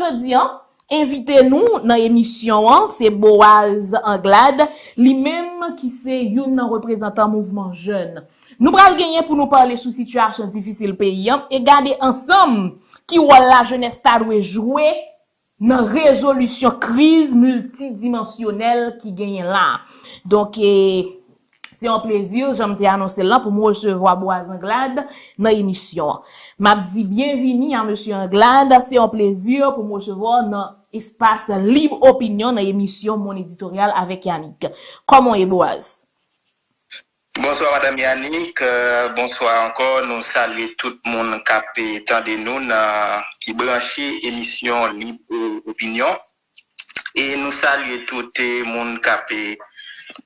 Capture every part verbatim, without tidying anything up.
Jodi an, envite nou nan emisyon an, se Boaz Anglade, li menm ki se youn nan reprezantan mouvman jèn. Nou pral genyen pou nou pale sou sitiyasyon difisil peyi an e gade ansanm ki wòl lajenès ta dwe jwe nan rezolisyon kriz miltidimansyonèl ki genyen la. Donk, e, se yon plezi, jan m te anonse l lan, pou m resevwa Boaz Anglade nan emisyon an. M ap di byenvini a mesye Anglade, se yon plezi pou m resevwa w nan espas Lib Opinyon nan emisyon Mon Editoryal avèk Yanick. Kòman w ye, Boaz? Bonswa, Madanm Yanick. Euh, bonswa ankò. Nou salye tout moun k ap, eh, tande nou nan, ki branche emisyon Lib Opinyon. E nou salye tout, eh, moun k ap, eh,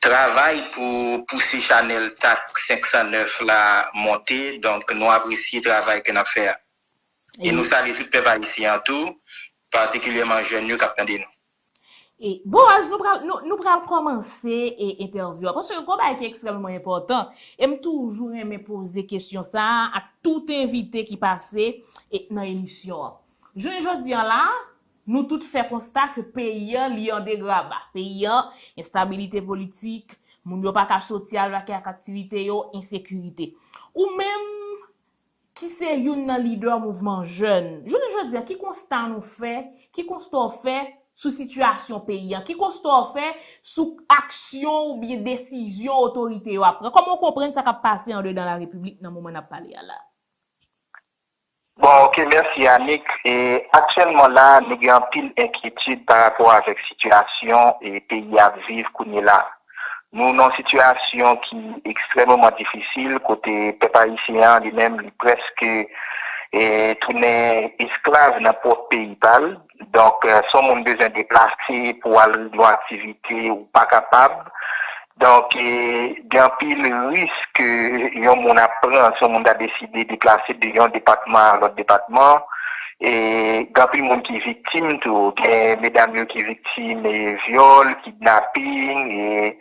travay pou pouse chanèl Tak senk san nèf la monte. Donk, nou apresye travay ke n ap fè a. E nou salye tout pèp ayisyen an tou, patikilyèman jèn yo k ap tande nou. E, Boaz, nou pral, nou, nou pral kòmanse, e, entèvyou a, paske gon bagay ki ekstrèmman enpòtan, e m toujou renmen poze kesyon sa a ak tout envite ki pase, e, nan emisyon an. Jounen jodi an la, nou tout fè konsta ke peyi an, li an degraba. Peyi an, enstabilite politik, moun yo pa ka soti al vakye ak aktivite yo, ensekirite. Ou menm, ki se youn nan lidè mouvman jèn, jounen jodi a, ki konsta nou fè, ki konsta w fè sou sitiyasyon peyi an, ki konsta w fè sou aksyon oubyen desizyon otorite yo ap pran? Kòman w konprann sa k ap pase andedan la repiblik nan moman n ap pale a la? Bon, ok, mèsi Yanick. E, aktyèlman la, nou gen anpil enkyetid pa rapò avèk sitiyasyon e peyi a ap viv kounye la. Nou nan yon sitiyasyon ki ekstrèmeman difisil, kote pèp ayisyen an li menm li prèske e, tounen esklav nan pwòp peyi pa l. Donk, e, si yon moun bezwen deplase pou al yon aktivite, ou pa kapab. Donk, e, gen anpil risk ke yon moun ap pran, si yon moun ta deside deplase de yon depatman a lòt depatman. E, gen anpil moun ki viktim tou. Gen medam yo ki viktim e, vyòl, kidnaping, e,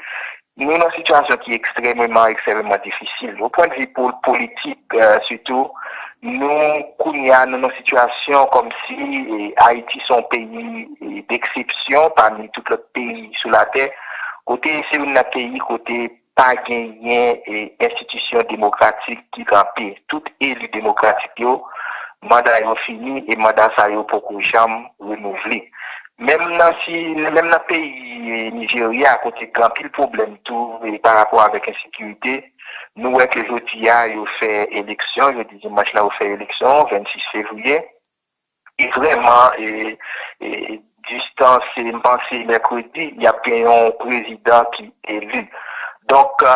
nou nan sitiyasyon ki ekstrèmeman, ekstrèmeman difisil. O pwennvi po-, politik, e, sitou, nou, kounye a, nou nan sitiyasyon kòmsi e, Ayiti se yon peyi e, deksepsyon pami tout lòt peyi sou latè, kote se youn nan peyi kote pa genyen e, enstitisyon demokratik ki kanpe. Tout eli demokratik yo, manda yo fini e manda sa yo poko janm renouvle. Menm nan si, menm nan peyi e, Nijerya, kote gen anpil pwoblèm tou e, pa rapò avèk ensekirite, nou wè ke jodi a yo fè eleksyon, jodi dimanch la yo fè eleksyon, vennsis fevriye. E vrèman, e, e, distans, e, m panse mèkredi, y ap gen yon prezidan ki eli. Donk, e,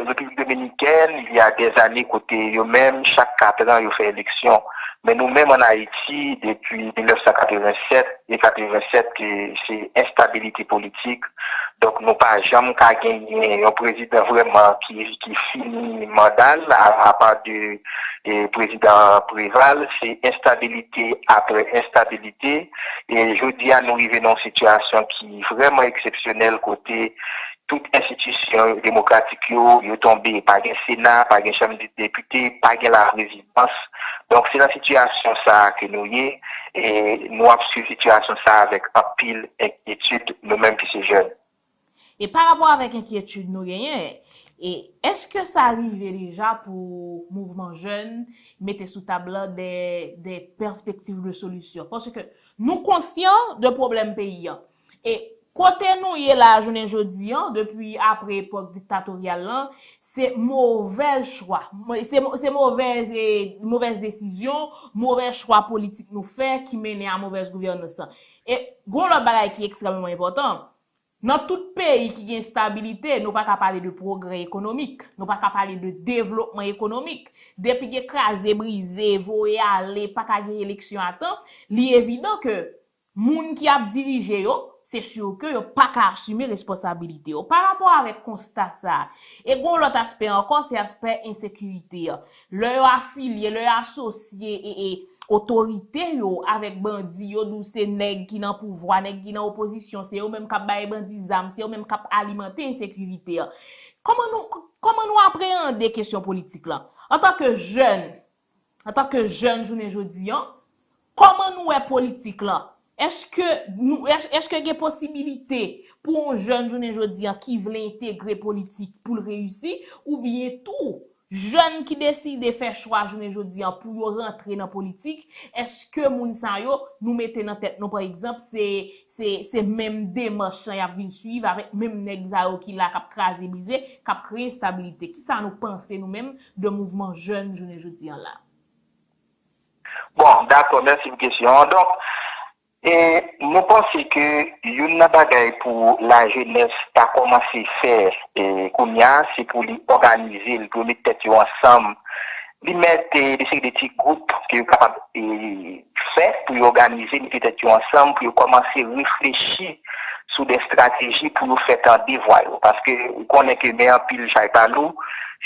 Repiblik Dominikèn, il y a des années, kote yo menm, chak kat an, yo fè eleksyon. Men nou menm ann Ayiti, depi mil nèf san katrevennsèt, e katrevennsèt, ke se enstabilite politik. Donk, nou pa janm ka genyen yon prezidan vrèman ki, ki fini manda l, a, apa de e, prezidan Préval, se enstabilite apre enstabilite. E jodi a, nou rive nan yon sitiyasyon ki vrèman eksepsyonèl, kote tout enstitisyon demokratik yo, yo tonbe. Pa gen Sena, pa gen Chanm de Depite, pa gen Laprezidans. Donk, se nan sitiyasyon sa a ke nou ye. E nou ap swiv sitiyasyon sa a avèk anpil enkyetid, nou menm ki se jèn. E pa rapò avèk enkyetid nou genyen, e èske sa rive deja pou mouvman jèn mete sou tab la de, de pèspektiv de solisyon? Paske nou konsyan de pwoblèm peyi an. E kote nou ye la jounen jodi an, depi apre epòk diktatoryal lan, se movèz chwa, se, se movèz, e, movèz desizyon, movèz chwa politik nou fè ki mennen a movèz gouvènans lan. E gon lòt bagay ki ekstrèmman enpòtan. Nan tout peyi ki gen estabilite, nou pa ka pale de pwogrè ekonomik, nou pa ka pale de devlopman ekonomik. Depi gen kraze, brize, voye ale, pa ka gen eleksyon a tan, li evidan ke moun ki ap dirije yo, se si ke yo pa ka asime responsabilite yo. Pa rapò avèk konsta sa a, e gen yon lòt aspè ankò, se aspè ensekirite a. Lè yo afilye, lè yo asosye e, e otorite yo avèk bandi, yo di w se nèg ki nan pouvwa, nèg ki nan opozisyon, se yo menm k ap bay bandi zam, se yo menm k ap alimante ensekirite a. Kòman nou, kòman nou apreyande kesyon politik lan? Antanke jèn, antanke jèn jounen jodi an, kòman nou wè politik lan? Èske nou, èske gen posibilite pou yon jèn jounen jodi a ki vle entegre politik pou l reyisi, oubyen tou, jèn ki deside fè chwa jounen jodi a pou yo rantre nan politik, èske moun sa yo, nou mete nan tèt nou, pa egzanp, se, se, se menm demach lan y ap vin swiv avèk menm nèg sa yo ki la k ap kraze brize, k ap kreye enstabilite? Kisa nou panse nou menm de mouvman jèn jounen jodi a la? Bon, dakò, mèsi pou kesyon an. Donk, e, nou panse ke youn nan bagay pou lajenès ta kòmanse fè e, kounye a, se pou li òganize l, pou yo met tèt yo ansanm, li mèt e, de seri de ti gwoup ke yo kapab e, fè pou yo òganize, mete tèt yo ansanm, pou yo kòmanse reflechi sou de estrateji pou yo fè tande vwa yo. Paske ou konnen ke men anpil chay pa lou,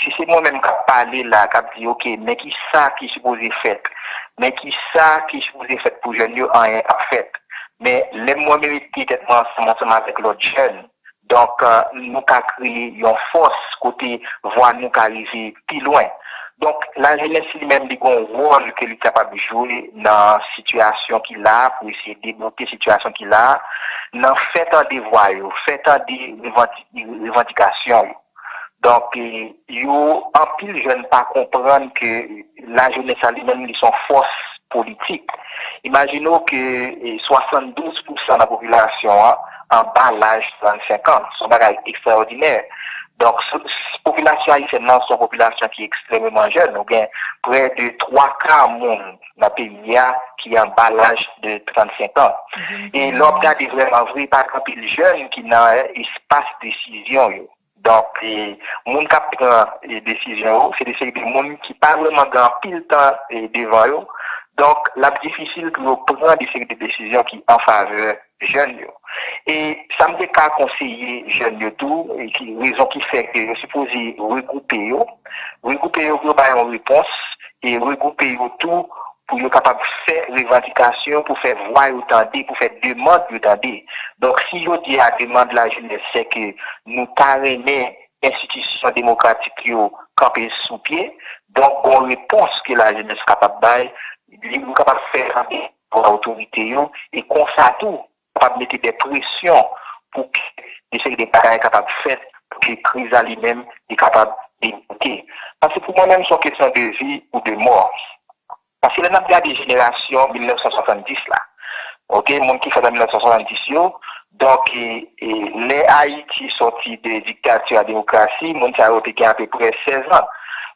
si se mwen menm k ap pale la, k ap di, oke, men ki sa ki sipoze fèt, men ki sa ki sipoze fèt pou jèn yo, anyen p ap fèt. Men lè mwen mete tèt mwen ansanm ansanm avèk lòt jèn, donk, nou ka kreye yon fòs kote vwa nou ka rive pi lwen. Donk, lajenès li menm, li gen yon wòl ke li kapab jwe nan sitiyasyon ki la a, pou eseye debloke sitiyasyon ki la a, nan fè tande vwa yo, fè tande revandikasyon yo. Donk, yo, anpil jèn pa konprann ke lajenès la li menm, li se yon fòs politik. Imajine w ke swasanndouz pousan nan popilasyon an anba laj trannsenk an. Se yon bagay ekstraòdinè. Donk, popilasyon ayisyèn nan se yon popilasyon ki ekstrèmeman jèn. Ou gen prè de twa ka moun nan peyi a ki anba laj de trannsenk an. E lè w ap gade vrèman vre, pa gen anpil jèn ki nan espas desizyon yo. Donk, e, moun k ap pran e, desizyon yo, se de seri de moun ki pa vrèman gen anpil tan e, devan yo. Donk, l ap difisil pou yo pran de seri de desizyon ki an favè jèn yo. E sa m te ka konseye jèn yo tou, e ki rezon ki fè ke yo sipoze regwoupe yo, regwoupe yo pou yo bay yon repons, e regwoupe yo tou pou yo kapab fè revandikasyon, pou fè vwa yo tande, pou fè demann yo tande. Donk, si jodi a demann lajenès se ke nou ta renmen enstitisyon demokratik yo kanpe sou pye, donk gon repons ke lajenès kapab bay, li nou kapab fè tande vwa otorite yo, e konsa tou, kapab mete de presyon pou ke de seri de bagay kapab fèt, pou ke kriz la li menm, li kapab debloke. Paske pou mwen menm, se yon kesyon de vi ou de mò. Paske lè n ap gade jenerasyon mil nèf san swasanndis la, oke, moun ki fèt an mil nèf san swasanndis yo, donk, e, e, lè Ayiti sòti de diktati a demokrasi, moun sa yo te gen apeprè sèz an.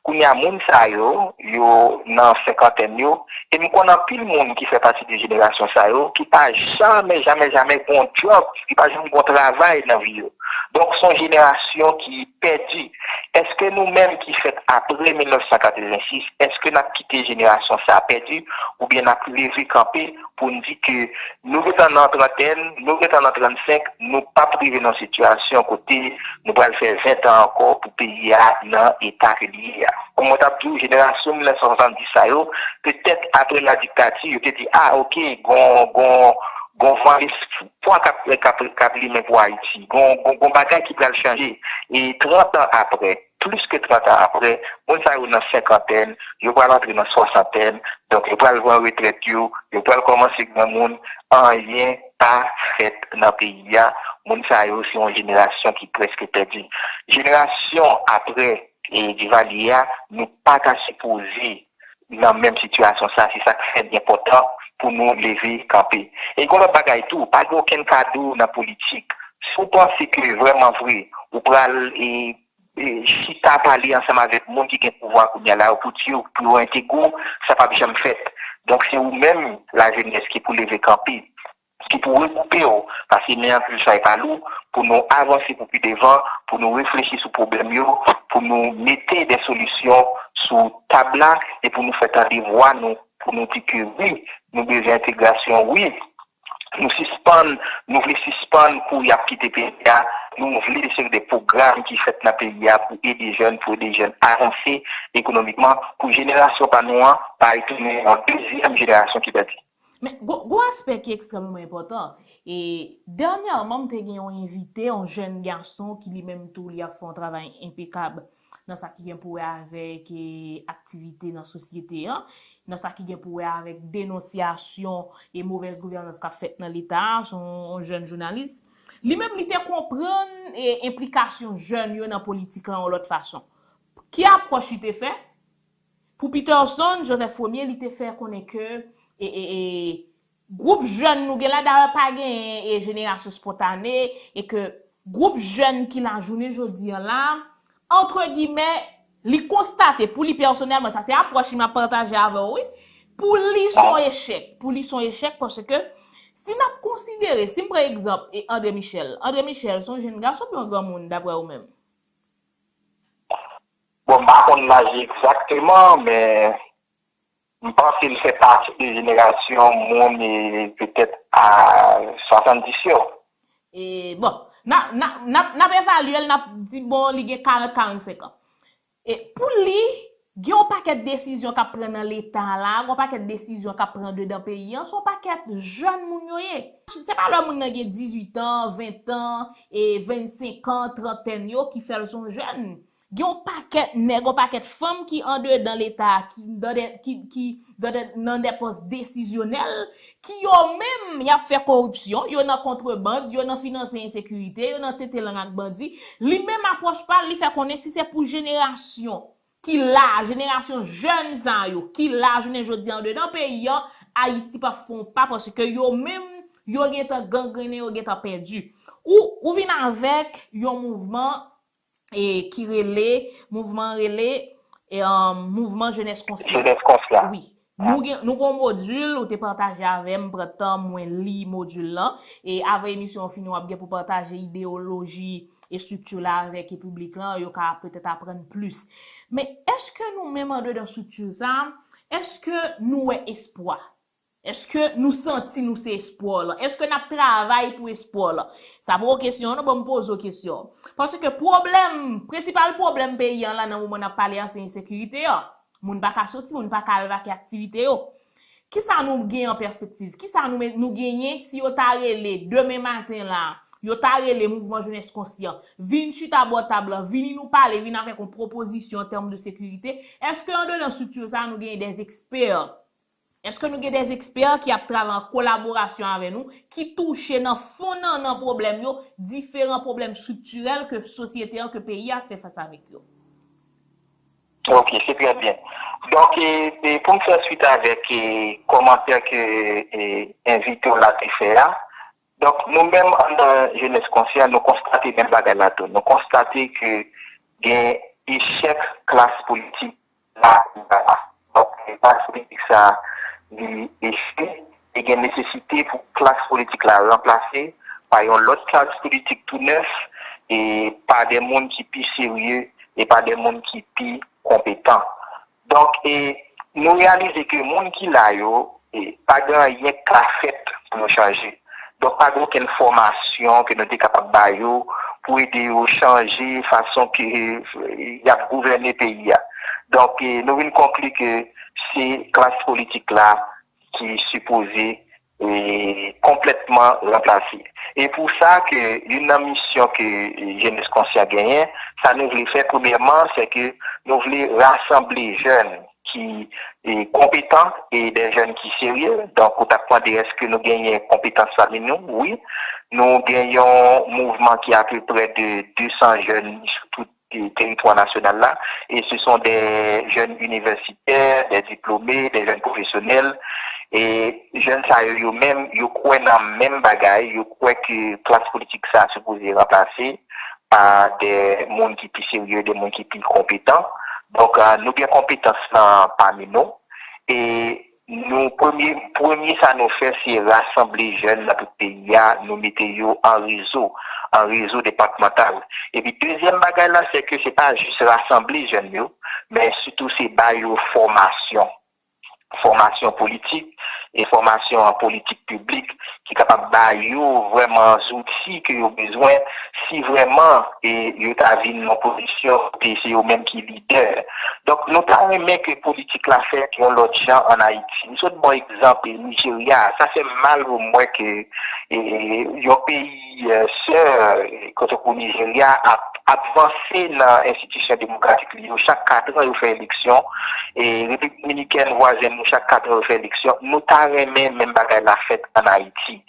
Kounye a, moun sa yo, yo nan senkantèn yo, e m konn anpil moun ki fè pati de jenerasyon sa yo, ki pa jamè, jamè, jamè gen yon djòb, ki pa janm gen yon travay nan vi yo. Donk, se yon jenerasyon ki pèdi. Èske nou menm ki fèt apre mil nèf san katreven sis, èske n ap kite jenerasyon sa a pèdi, oubyen n ap leve kanpe pou n di ke nou gentan nan trantèn, nou gentan nan trannsenk, nou p ap rive nan sitiyasyon kote nou pral fè ven tan ankò pou peyi a nan eta ke li ye a. Kòm mwen t ap di w, jenerasyon mil nèf san swasanndis sa yo, petèt apre ladiktati, yo te di, a, oke, gon, gon, gon van lespwa k ap, k ap, k ap limen pou Ayiti. Gon, gon, gon bagay ki pral chanje. E trant an apre, plis ke trant an apre, moun sa yo nan senkantèn, yo pral antre nan swasantèn, donk yo pral pran retrèt yo, yo pral kòmanse granmoun, anyen pa fèt nan peyi a. Moun sa yo se yon jenerasyon ki prèske pèdi. Jenerasyon apre e, Divalye a, nou pa ta sipoze nan menm sitiyasyon sa, se sa k fè li enpòtan pou nou leve kanpe. E gon lòt bagay tou, pa gen okenn kado nan politik. Si w panse ke vrèman vre, ou pral e, e, chita pale ansanm avèk moun ki gen pouvwa kounye a la, pou di yo pou yo entegre w, sa p ap janm fèt. Donk, se ou menm, lajenès, ki pou leve kanpe, ki pou regwoupe w, paske men anpil chay pa lou, pou nou avanse pou pi devan, pou nou reflechi sou pwoblèm yo, pou nou mete de solisyon sou tab la, e pou nou fè tande vwa nou, pou nou di ke wi, nou bezwen entegrasyon, wi, nou sispann, nou vle sispann kouri ap kite peyi a, nou vle de seri de pwogram ki fèt nan peyi a pou ede jèn, pou ede jèn avanse ekonomikman, pou jenerasyon pa nou an pa retounen yon dezyèm jenerasyon ki pèdi. Men, gon, gon aspè ki ekstrèmeman enpòtan. E, dènyèman, m te gen yon envite, yon jèn gason ki li menm tou, li ap fè yon travay enpekab. nan sa ki gen pou wè avèk e, aktivite nan sosyete an, nan sa ki gen pou wè avèk denonsyasyon e movèz gouvènans k ap fèt nan Leta a, se yon jèn jounalis. Li menm, li te konprann e, enplikasyon jèn yo nan politik lan yon lòt fason. Ki apwòch li te fè? Pou Peterson Joseph Premier, li te fè konnen ke e, e, e, gwoup jèn nou gen la, dayè pa genyen e, jenerasyon spontane, e ke gwoup jèn ki la jounen jodi an la, antre gimè, li konstate pou li pèsonèlman, sa se apwòch li m ap pataje avè w, wi, pou li se yon echèk. Pou li se yon echèk paske si n ap konsidere, si m pran egzanp e André Michel. André Michel, se yon jèn gason oubyen yon granmoun, daprè ou menm? Bon, m pa konn laj li egzakteman, men m panse l fè pati de jenerasyon moun e petèt a swasanndis yo. E, bon, n ap evalye l, n ap di, bon, li gen karant, karannsenk an. E pou li, gen yon pakèt desizyon k ap pran nan Leta la, gen yon pakèt desizyon k ap pran andedan peyi an, se yon pakèt jèn moun yo ye. Se pa lè moun nan gen dizuit an, ven an, e vennsenk an, trantèn yo ki fè l se yon jèn. Gen yon pakèt nèg, yon pakèt fanm ki andedan Leta a, ki nan de, ki, ki nan de, nan de pòs desizyonèl, ki yo menm, y ap fè koripsyon, yo nan kontrebann, yo nan finanse ensekirite, yo nan tete lang ak bandi. Li menm apwòch pa l, li fè konnen si se pou jenerasyon ki la, jenerasyon jèn sa yo, ki la jounen jodi a andedan peyi an, Ayiti p ap fè yon pa paske yo menm, yo gentan gangrennen, yo gentan pèdi. Ou, ou vin avèk yon mouvman e ki rele, mouvman an rele e, um, Mouvman Jenès Konsyan. Jenès Konsyan. Wi. Nou gen, nou gen yon modil, ou te pataje avè m, m pran tan mwen li modil lan. E avan emisyon an fini, w ap gen pou pataje ideyoloji e estrikti la avèk e piblik lan, yo ka petèt aprann plis. Men èske nou menm andedan estrikti sa, èske nou wè espwa? Èske nou santi nou se espwa lan? Èske n ap travay pou espwa lan? Sa poko kesyon an non, ban m poze w kesyon an. Paske pwoblèm, prensipal pwoblèm peyi an la nan moman n ap pale a se ensekirite an. Moun pa ka soti, moun pa ka al vake aktivite yo. Kisa nou gen an pèspektiv? Kisa nou, nou genyen si yo ta rele demen maten la, yo ta rele Mouvman Jenès Konsyan, vin chita bò tab lan, vini nou pale, vin avèk yon pwopozisyon an tèm de sekirite? Èske andedan estrikti sa a nou genyen dè ekspè? Èske nou gen dè ekspè ki ap travay an kolaborasyon avè nou, ki touche nan fon nan, nan pwoblèm yo, diferan pwoblèm estriktirèl ke sosyete an, ke peyi a fè fas avèk yo? Ok, se trè byen. Donk, e, e, pou m fè swit avèk e, kòmantè ke e, envite w la te fè a, donk, nou menm anndan Jenès Konsyan, nou konstate menm bagay la tou. Nou konstate ke gen echèk klas politik la. Donk, klas politik sa li echwe e gen nesesite pou klas politik la ranplase pa yon lòt klas politik tou nèf e pa de moun ki pi serye e pa de moun ki pi konpetan. Donk, e, nou reyalize ke moun ki la yo, e, pa gen anyen k ka fèt pou yo chanje. Donk, pa gen okenn fòmasyon ke nou te kapab ba yo pou ede yo chanje fason ke e, y ap gouvène peyi a. Donk, e, nou vin konkli ke se klas politik la ki sipoze e, konplètman ranplase. E pou sa ke youn nan misyon ke e, Jenès Konsyan genyen, sa nou vle fè premyèman, se ke nou vle rasanble jèn ki e, konpetan e de jèn ki serye. Donk, ou t ap mande èske nou genyen konpetans pami nou? Wi. Nou gen yon mouvman ki apeprè de de san jèn sou tout e, teritwa nasyonal la. E ce sont des jeunes universitaires, des diplômés, des jeunes professionnels. E jèn sa yo, yo menm, yo kwè nan menm bagay, yo kwè ke klas politik sa a sipoze ranplase pa de moun ki pi serye, de moun ki pi konpetan. Donk, a, nou gen konpetans lan pami nou. E nou, premye, premye sa nou fè, se rasanble jèn nan tout peyi a, nou mete yo an rezo, an rezo depatmantal. Epi dezyèm bagay la, se ke se pa jis rasanble jèn yo, men sitou se ba yo fòmasyon. Fòmasyon politik, e fòmasyon an politik piblik, ki kapab ba yo vrèman zouti ke yo bezwen si vrèman e yo ta vin nan pozisyon kote se yo menm ki lidè. Donk, nou ta renmen ke politik la fèt yon lòt jan ann Ayiti. M sot ba w egzanp e Nijerya. Sa fè m mal pou m wè ke e, yon peyi e, sè, e, tankou Nijerya, ap, ap vanse nan enstitisyon demokratik li yo. Chak kat an, yo fè eleksyon. E Repiblik Dominikèn, vwazen nou, chak kat an, yo fè eleksyon. Nou ta renmen menm bagay la fèt ann Ayiti.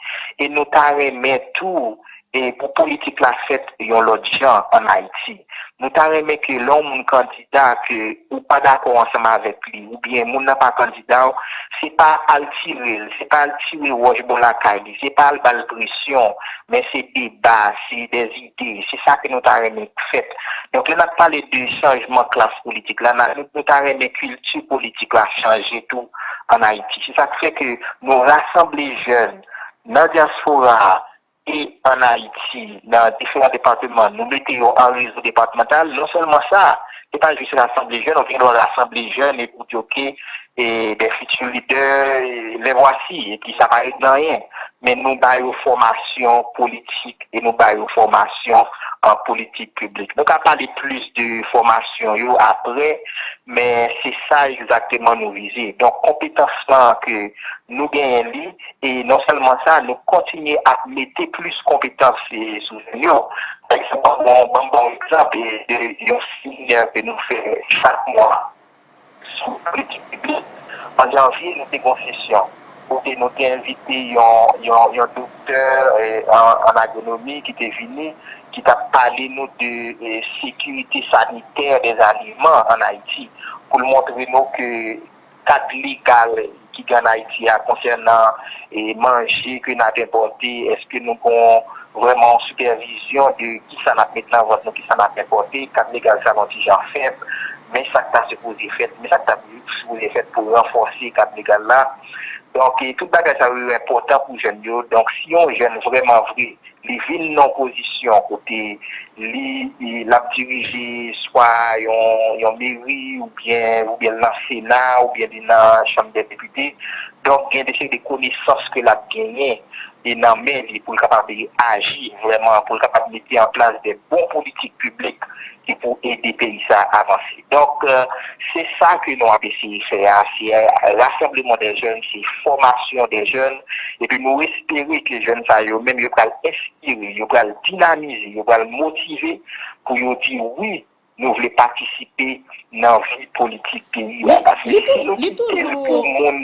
E nou ta renmen tou e pou politik la fèt yon lòt jan ann Ayiti. Nou ta renmen ke lè yon moun kandida ke ou pa dakò ansanm avèk li, oubyen moun nan pa kandida w, se pa al tire l, se pa al tire wòch bò lakay li, se pa al ba l presyon, men se deba, se dèzide. Se sa ke nou ta renmen k fèt. Donk, lè n ap pale de chanjman klas politik la, n a- nou, nou ta renmen kilti politik la chanje tou ann Ayiti. Se sa k fè ke nou rasanble jèn nan dyaspora a, e ann Ayiti, nan diferan depatman, nou mete yo an rezo depatmantal. Non sèlman sa, se pa jis rasanble jèn, ou gen dwa rasanble jèn e pou di, oke, e, des futurs leaders, e, les voici, epi sa pa ret nan anyen. Men nou ba yo fòmasyon politik e nou ba yo fòmasyon an politik piblik. Nou ka pale plis de fòmasyon yo apre, men se sa egzakteman nou vize. Donk, konpetans lan ke nou genyen li, e non sèlman sa, nou kontinye ap mete plis konpetans e, sou jèn yo. Pa egzanp, ban m ba w egzanp e, de yon seminè ke nou fè chak mwa sou politik piblik. An janvye, nou te gen yon sesyon kote nou te envite yon, yon, yon doktè e, an, an agronomi ki te vini, ki t ap pale nou de e, sekirite sanitè dèzaliman ann Ayiti, pou l montre nou ke kad legal ki gen ann Ayiti a konsènan e, manje ke n ap enpòte, èske nou gon vrèman yon sipèvizyon de kisa n ap met nan vant nou, kisa n ap enpòte, kad legal sa yon ti jan fèb, men sa k ta sipoze fèt, men sa k ta sipoze fèt pou ranfòse kad legal la. Donk, e, tout bagay sa yo enpòtan pou jèn yo. Donk, si yon jèn vrèman vre li vin nan pozisyon kote li, li, l ap dirije swa yon, yon meri oubyen, oubyen l nan Sena oubyen li nan Chanm dè Depite. Donk, gen de seri de konesans ke l ap genyen e nan men li pou l kapab aji vrèman, pou l kapab mete an plas de bon politik piblik ki pou ede peyi sa a avanse. Donk, e, se sa ke nou ap eseye fè a, se rasanbleman de jèn, se fòmasyon de jèn, epi nou espere ke jèn sa yo menm yo pral enspire, yo pral dinamize, yo pral motive pou yo di wi, nou vle patisipe nan vi politik peyi a. Paske si nou kite l pou moun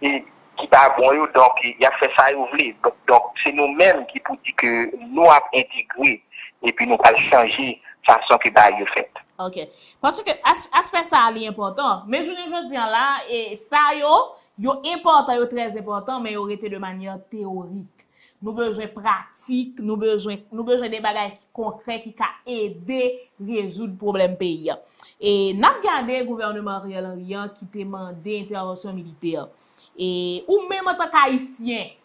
e, ki pa bon yo, donk, y ap fè sa yo vle. Donk, donk, se nou menm ki pou di ke nou ap entegre, epi nou pral chanje fason ke bagay yo fèt. Ok. Paske as, aspè sa a li enpòtan. Men jounen jodi an la, e, sa yo, yo enpòtan, yo trè enpòtan, men yo rete de manyè teyorik. Nou bezwen pratik, nou bezwen, nou bezwen de bagay ki konkrè, ki ka ede rezoud pwoblèm peyi a. E n ap gade gouvènman Ariel Henry an ki te mande entèvansyon militè. E ou menm antank Ayisyen,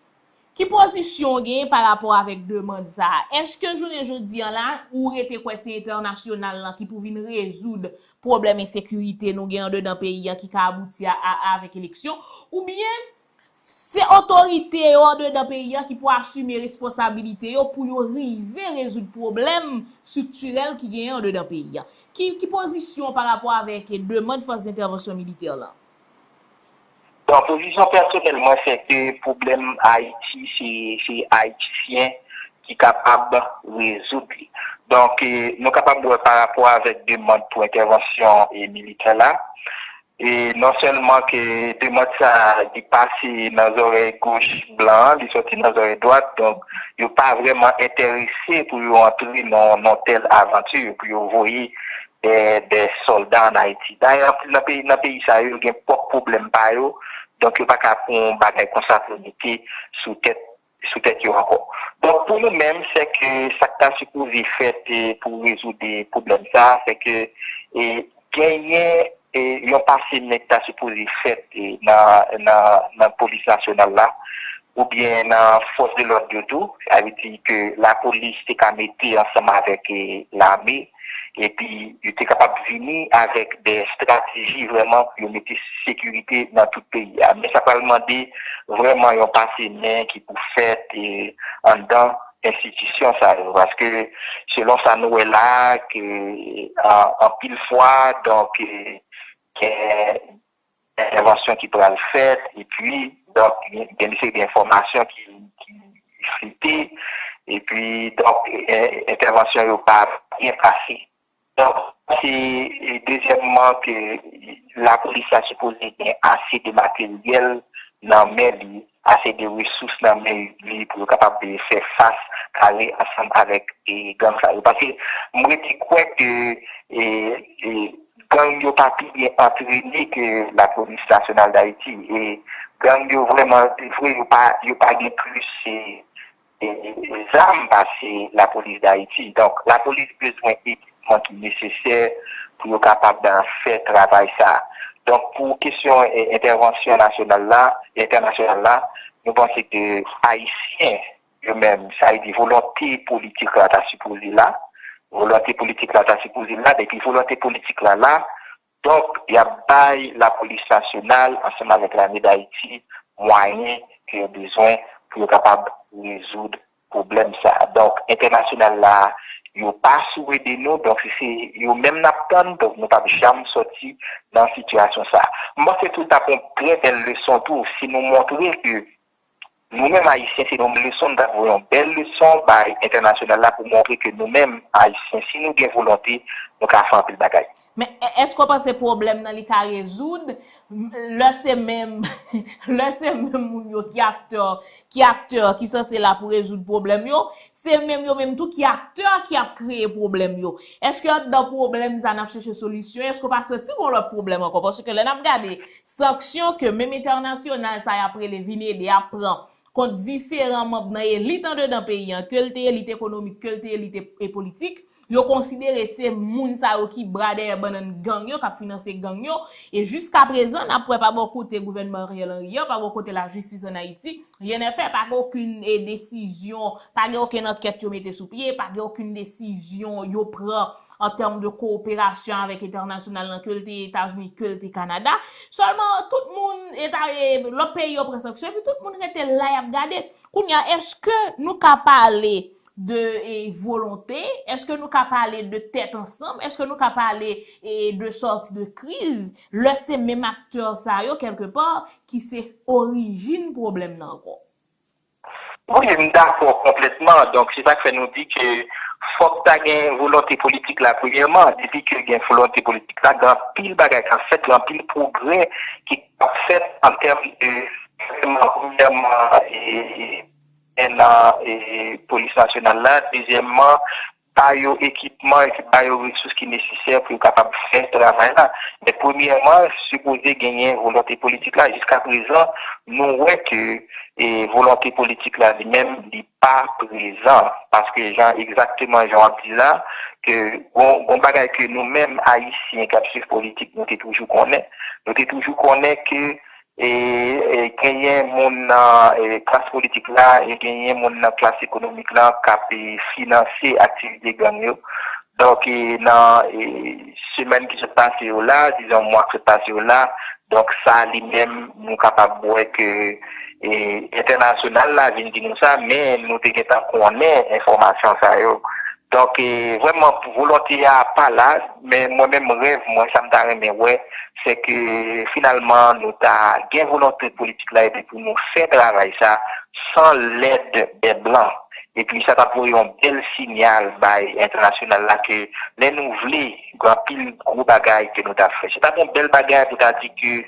ki pozisyon w genyen pa rapò avèk demann sa a? Èske jounen jodi an la, ou rete kwè se entènasyonal lan ki pou vin rezoud pwoblèm ensekirite nou gen andedan peyi a ki ka abouti a, a, avèk eleksyon? Oubyen, se otorite yo andedan peyi a ki pou asime responsabilite yo pou yo rive rezoud pwoblèm estriktirèl ki genyen andedan peyi a? Ki, ki pozisyon w pa rapò avèk demann fòs entèvansyon militè lan? Bon, pozisyon pèsonèl mwen, se ke pwoblèm Ayiti, se, se Ayisyen ki kapab rezoud li. Donk, e, nou kapab wè pa rapò avèk demann pou entèvansyon, e, militè la, e non sèlman ke demann sa a, li pase nan zòrèy goch blan an, li sòti nan zòrèy dwat, donk, yo pa vrèman enterese pou yo antre nan, nan tèl avanti, pou yo voye de, de sòlda ann Ayiti. Dayè, anpil nan peyi, nan peyi sa yo, yo gen pwòp pwoblèm pa yo, donk yo pa ka pran yon bagay konsa pou mete sou tèt, sou tèt yo ankò. Donk, pou nou menm, se ke sa k ta sipoze fèt, e, pou rezoud, e, pwoblèm sa, se ke, e, genyen, e, yon pase men k ta sipoze fèt, e, nan, nan, nan polis nasyonal la, oubyen nan fòs de lòd yo tou, sa vle di ke lapolis te ka mete ansanm avèk, e, lame, epi yo te kapab vini avèk de estrateji vrèman pou yo mete sekirite nan tout peyi a. Men sa pral mande vrèman yon pase men ki pou fèt e anndan enstitisyon sa yo. Paske selon sa nou wè la, ke an- anpil fwa, donk, e, gen entèvansyon ki pral fèt, epi, donk, gen gen yon seri de enfòmasyon ki, ki flite, epi, donk, e- entèvansyon yo pa byen pase. Donk, se, e, dezyèmman, ke lapolis la sipoze gen ase de materyèl nan men li, ase de resous nan men li pou yo kapab, e, fè fas kare ansanm avèk, e, gang sa yo. Paske m rete kwè ke, e, e, gang yo pa pi byen antrene ke lapolis nasyonal Dayiti. E gang yo vrèman, vre, yo pa, yo pa gen plis, e, e, zam pase lapolis Dayiti. Donk, lapolis bezwen ekipman ki nesesè pou yo kapab, e, fè travay sa. Donk, pou kesyon, e, entèvansyon nasyonal la, entènasyonal la, nou panse ke Ayisyen, yo menm, sa vle di volonte politik la ta sipoze la. Volonte politik la ta sipoze la, depi volonte politik la la, donk, y ap bay lapolis nasyonal ansanm avèk lame Dayiti mwayen ke yo bezwen pou yo kapab rezoud pwoblèm sa. Donk, entènasyonal la, yo pa sou ede nou, donk, se, se yo menm n ap tann, donk, nou p ap janm sòti nan sitiyasyon sa. M panse tou, l t ap yon trè bèl leson tou, si nou montre ke nou menm Ayisyen, se yon leson, n t ap voye yon bèl leson bay entènasyonal la pou montre ke nou menm Ayisyen, si nou gen volonte, nou ka fè anpil bagay. Men, e- èske w panse pwoblèm nan li ka rezoud lè se menm, lè se menm moun yo ki aktè, ki aktè, ki sanse la pou rezoud pwoblèm yo, se menm yo menm tou ki aktè ki ap kreye pwoblèm yo? Èske anndan pwoblèm sa n ap chèche solisyon? Èske w pa santi gon lòt pwoblèm ankò? Paske lè n ap gade sanksyon ke menm entènasyonal sa y ap rele vin ede a pran kont diferan manm nan elit andedan peyi an, ke l te elit ekonomik, ke l te elit e- e politik, yo konsidere se moun sa yo ki bra dèyè bannann gang yo, k ap finanse gang yo, e jiska prezan, n ap wè pa bò kote gouvènman Ariel Henry an, pa bò kote lajistis ann Ayiti, ryen n fè, pa gen okenn, e, desizyon, pa gen okenn ankèt yo mete sou pye, pa gen okenn desizyon yo pran an tèm de kowoperasyon avèk entènasyonal lan, ke l te Etazini, ke l te Kanada. Sèlman, tout moun, eta- e, lòt peyi yo pran sanksyon, epi tout moun rete la, y ap gade. Kounye a, èske nou ka pale de, e, volonte? Èske nou ka pale de tèt ansanm? Èske nou ka pale, e, de sòti de kriz? Lè se menm aktè sa yo, kèlkepa, ki se orijin pwoblèm nan ankò. Wi, m dakò konplètman. Donk, se sa k fè nou di ke fòk ta gen volonte politik la, premyèman. Depi ke gen volonte politik la, gen anpil bagay k ap fèt, gen anpil pwogrè ki ap fèt an tèm de, premyèman, premyèman, e, e nan, e, polis nasyonal la. Dezyèmman, ba yo ekipman epi ba yo resous ki nesesè pou yo kapab fè travay la. Men premyèman, sipoze genyen volonte politik la. Jiska prezan, nou wè ke, e, volonte politik la li menm, li pa prezan. Paske jan, egzakteman jan w ap di la, ke gon, gon bagay ke nou menm Ayisyen k ap swiv politik, nou te toujou konnen. Nou te toujou konnen ke e, e genyen moun nan, e, klas politik la, e genyen moun nan klas ekonomik la k ap, e, finanse aktivite gang yo. Donk, e, nan, e, semèn ki sot pase yo la, dizon mwa ki sot pase yo la, donk sa li menm, nou kapab wè ke, e, entènasyonal la vin di nou sa, men nou te gentan konnen enfòmasyon sa yo. Donk, e, vrèman, volonte a pa la, men mwen menm, rèv mwen, sa m ta renmen wè, se ke finalman, nou ta gen volonte politik la, epi pou nou fè travay sa, san lèd dè blan. Epi sa t ap voye yon bèl sinyal bay entènasyonal la ke lè nou vle, gen anpil gwo bagay ke nou t ap fè. Se t ap yon bèl bagay pou ta di ke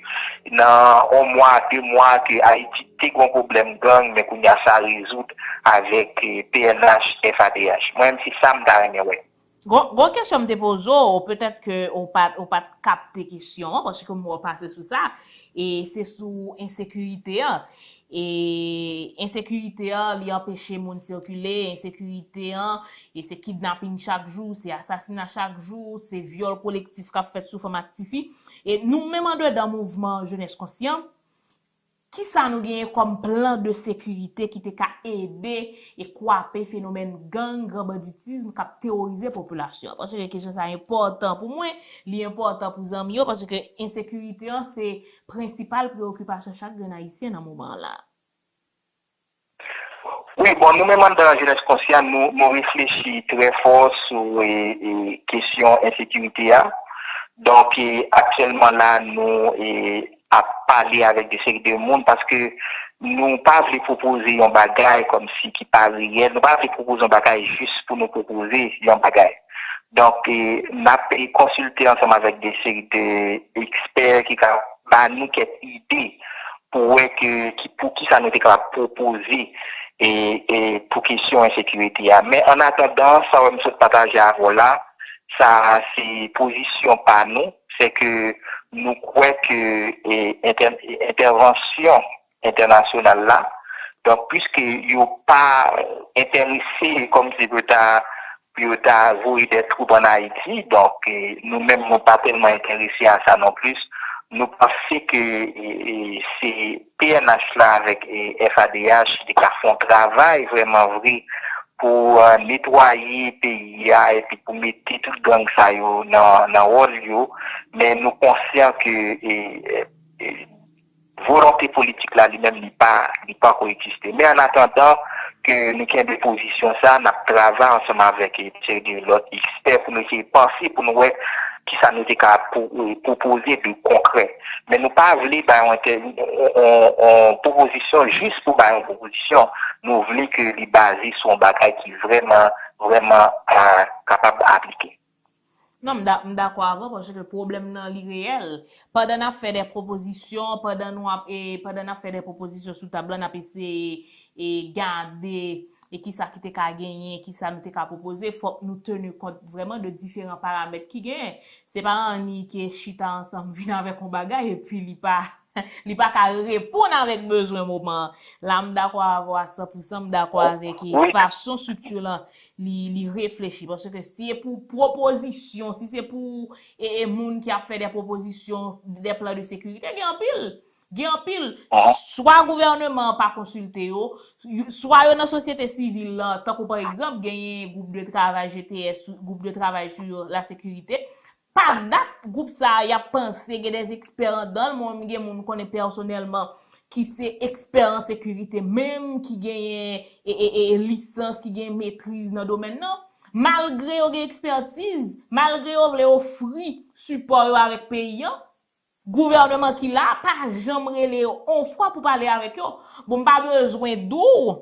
nan yon mwa, de mwa ke Ayiti te gen yon pwoblèm gang, men kounye a sa rezoud avèk, eh, P N H, F A D H. Mwen menm, se sa m ta renmen wè. Gon, gon kesyon m te poze w, petèt ke ou pa t, ou pa t kapte kesyon an, paske m wè w pase sou sa, e se sou ensekirite an. E ensekirite an, li anpeche moun sikile, ensekirite an, e se kidnaping chak jou, se asasina chak jou, se vyòl kolektif k ap fèt sou fanm ak tifi. E nou menm andedan mouvman Jenès Konsyan, Kisa nou genyen kòm plan de sekirite ki te ka ede e kwape fenomèn gang, gran banditism k ap teworize popilasyon an? Paske kesyon sa a enpòtan pou mwen, li enpòtan pou zanmi yo, paske ensekirite an se prensipal preyokipasyon chak grenn Ayisyen nan moman an la. Wi, bon, nou menm anndan Jenès Konsyan, nou, nou reflechi trè fò sou e, e, kesyon ensekirite a. Donk, e, aktyèlman la, nou e, ap pale avèk de seri de moun paske nou pa vle pwopoze yon bagay kòmsi ki pa reyèl. Nou pa vle pwopoze yon bagay jis pou nou pwopoze yon bagay. Donk, e, n ap e, konsilte ansanm avèk de seri de ekspè ki ka ba nou kèk ide pou wè ke ki pou kisa nou te kapab pwopoze e, e pou kesyon ensekirite a. Men an atandan, sa w m sot pataje avè w la, sa se pozisyon pa nou, se ke nou kwè ke e, entè, entèvansyon entènasyonal la, donk, piske yo pa enterese kòmsi pou yo ta pou yo ta voye de twoup ann Ayiti. Donk, e, nou menm, nou pa tèlman enterese a sa non plis. Nou panse ke e, e, se P N H la avèk e, F A D H ki te ka fè yon travay vrèman vre pou e, netwaye peyi a epi pou mete tout gang sa yo nan, nan wòl yo. Men nou konsyan ke e, e, volonte politik la li menm li pa li pako egziste. Men an atandan ke nou kenbe pozisyon sa, n ap travay ansanm avèk e, seri de lòt ekspè pou nou eseye panse pou nou wè kisa nou te ka pwopoze de konkrè. Men nou pa vle bay yon, yon, yon pwopozisyon jis pou bay yon pwopozisyon. Nou vle ke li baze sou yon bagay ki vrèman, vrèman a, kapab aplike. Non, m da- m dakò avè w paske pwoblèm nan li reyèl. Pandan n ap fè de pwopozisyon, pandan nou ap e pandan n ap fè de pwopozisyon sou tab la, n ap eseye e gade e kisa ki te ka genyen, kisa nou te ka pwopoze, fòk nou teni kont vrèman de diferan paramèt ki genyen. Se pa anni ke chita ansanm vin avèk yon bagay epi li pa li pa ka reponn avèk bezwen moman an. La m dakò avè w a san pou san, m dakò avèk e fason estrikti lan li, li reflechi. Paske si e pou pwopozisyon, si se pou e, e moun ki ap fè de pwopozisyon, de plan de sekirite, gen anpil. Gen anpil. Swa gouvèneman an pa konsilte yo, swa yo nan sosyete sivil lan, tankou pa egzanp, genyen gwoup de travay G T S, gwoup de travay sou la sekirite. Pa dat, gwoup sa a, y ap panse, gen de ekspè anndan l. Mwen menm, gen moun m konnen pèsonèlman ki se ekspè an sekirite menm, ki genyen e, e, e, lisans, ki genyen metriz nan domèn nan. Malgre yo gen ekspètiz, malgre yo vle ofri sipò yo avèk peyi an, gouvèneman ki la a pa janm rele yo on fwa pou pale avèk yo. Bon, m pa bezwen di w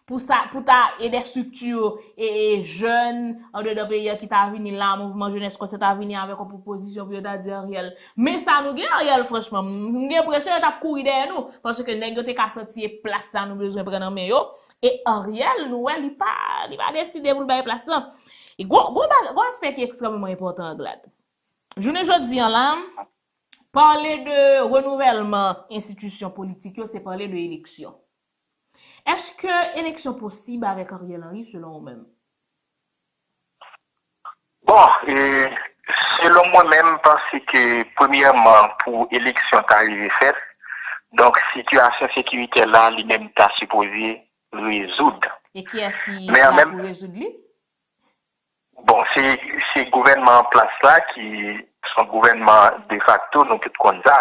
pou sa, pou ta e de estrikti e, e jèn andedan peyi a ki ta vini la, Mouvman Jenès Konsyan ta vini avèk yon pwopozisyon pou yo ta di Ariel. Men sa nou gen Ariel, franchman, m gen enpresyon yo t ap kouri dèyè nou, paske nèg yo te ka santi e plas sa nou bezwen pran nan men yo. E Ariel, nou wè, li pa, li pa deside pou l bay plas lan. E gwo, gwo, gwo aspè ki ekstrèmeman enpòtan, Glad. Jounen jodi an la, pale de renouvèlman enstitisyon politik yo, se pale de eleksyon. Èske eleksyon posib avèk Ariel Henry, selon ou menm? Bon, e, selon mwen menm, m panse ke premyèman, pou eleksyon ta rive fèt, donk sitiyasyon sekiritè la, li menm ta sipoze rezoud. E kiyès ki la pou rezoud li? Bon, se, se gouvènman an plas la ki se yon gouvènman defakto, nou tout konn sa.